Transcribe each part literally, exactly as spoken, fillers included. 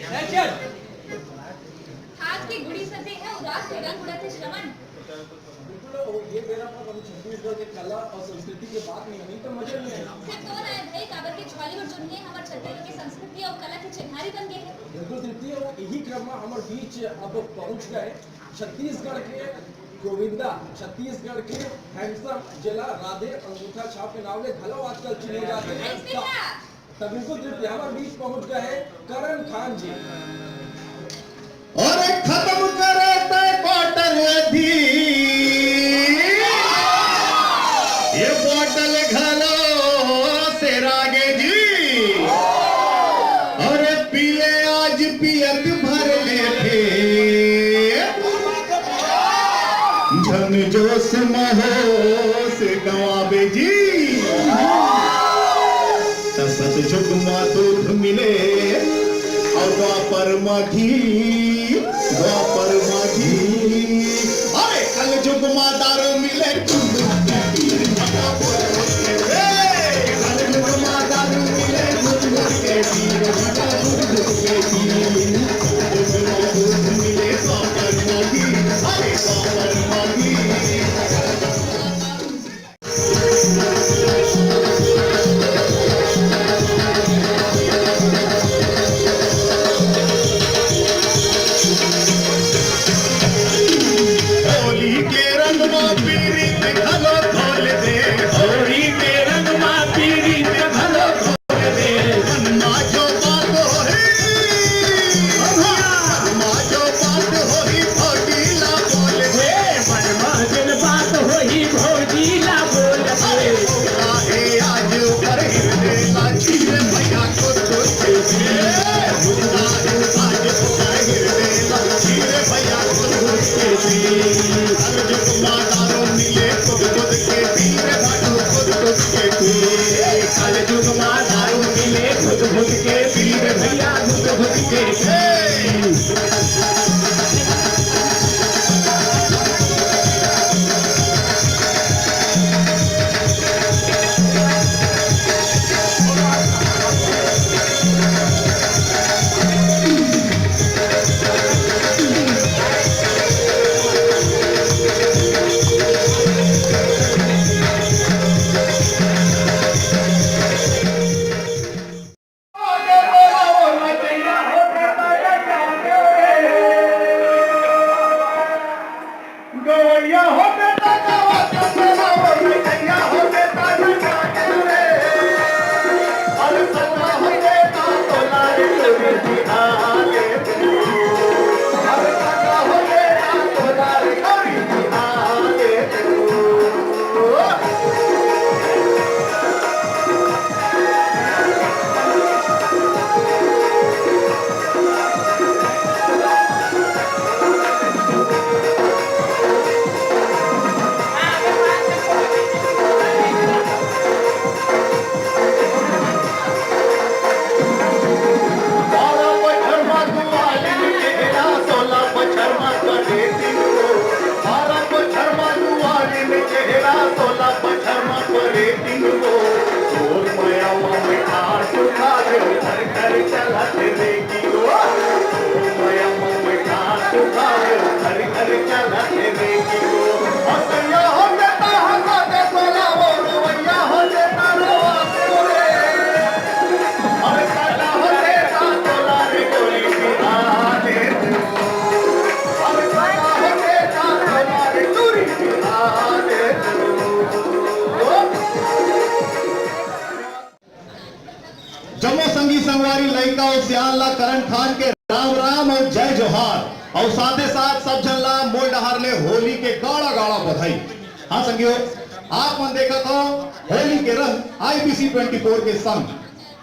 आज के गुड़ी सती है उदास के रंग उड़त हे श्रवण। बिल्कुल, ये बेरा पर हम छत्तीसगढ़ के कला और संस्कृति के बात नहीं हुई तो मजा नहीं आएगा। सिर्फ तो ना है भाई, काबर के Chhollywood जो है हमर छत्तीसगढ़ के संस्कृति और कला के चिन्हारी बन गए हैं। बिल्कुल तृप्ति, और यही क्रम में हमर बीच अब पहुंच गए छत्तीसगढ़ के गोविंदा, छत्तीसगढ़ के handsome, जेला राधे अंगूठा छाप के नाम ले घलो आजकल चिने जाते हैं। ऐसे का? त बिल्कुल तृप्ति, हमर बीच पहुंच गए हैं करण खान जी। अरे खत्म करे तय quarter अभी, ये bottle घलो से रागे जी। अरे पीले आज पियत भर लेथे, झन जोश महोश गवाबे जी। त सतजुग मा दूध मिले, अउ द्वापर मा घी, द्वापर मा घी। अरे कलजुग मा दारू मिले, जम्मो संगी संगवारी, लइका अउ सियान ला करण खान के राम राम अउ जय जोहार, अउ साथे साथ सब झन ला मोर डहार ले होली के गाड़ा गाड़ा बधाई। हाँ संगियो, आप मन देखत हो होली के रंग IBC ट्वेंटी फोर के संग।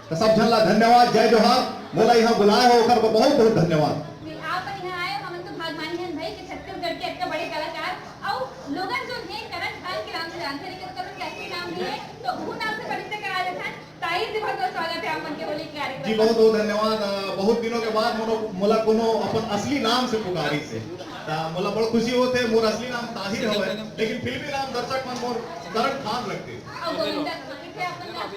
त सब झन ला धन्यवाद, जय जोहार। मोला यहाँ बुलाए हो ओकर बर बहुत बहुत धन्यवाद। आप मन यहाँ आए हो, हमन तो भागमानी हन भाई कि छत्तीसगढ़ के इतना बड़े कलाकार अउ लोगन जो हे करण खान के नाम से जानथे, लेकिन ओकर असली नाम भी हे, तो वो नाम से परिचय करा देथन। ताहिर जी, बहुत बहुत स्वागत हे आप मन के होली के कार्यक्रम जी, में। बहुत बहुत धन्यवाद। अ, बहुत दिनों के बाद मोरो, मोला कोनो अपन असली नाम से पुकारिस हे। त मोला बड़ खुशी होत हे, मोर असली नाम ताहिर हवय, लेकिन फिल्मी नाम दर्शक मन मोर करण खान रखथे। अउ गोविंदा, किथे अपन नाम?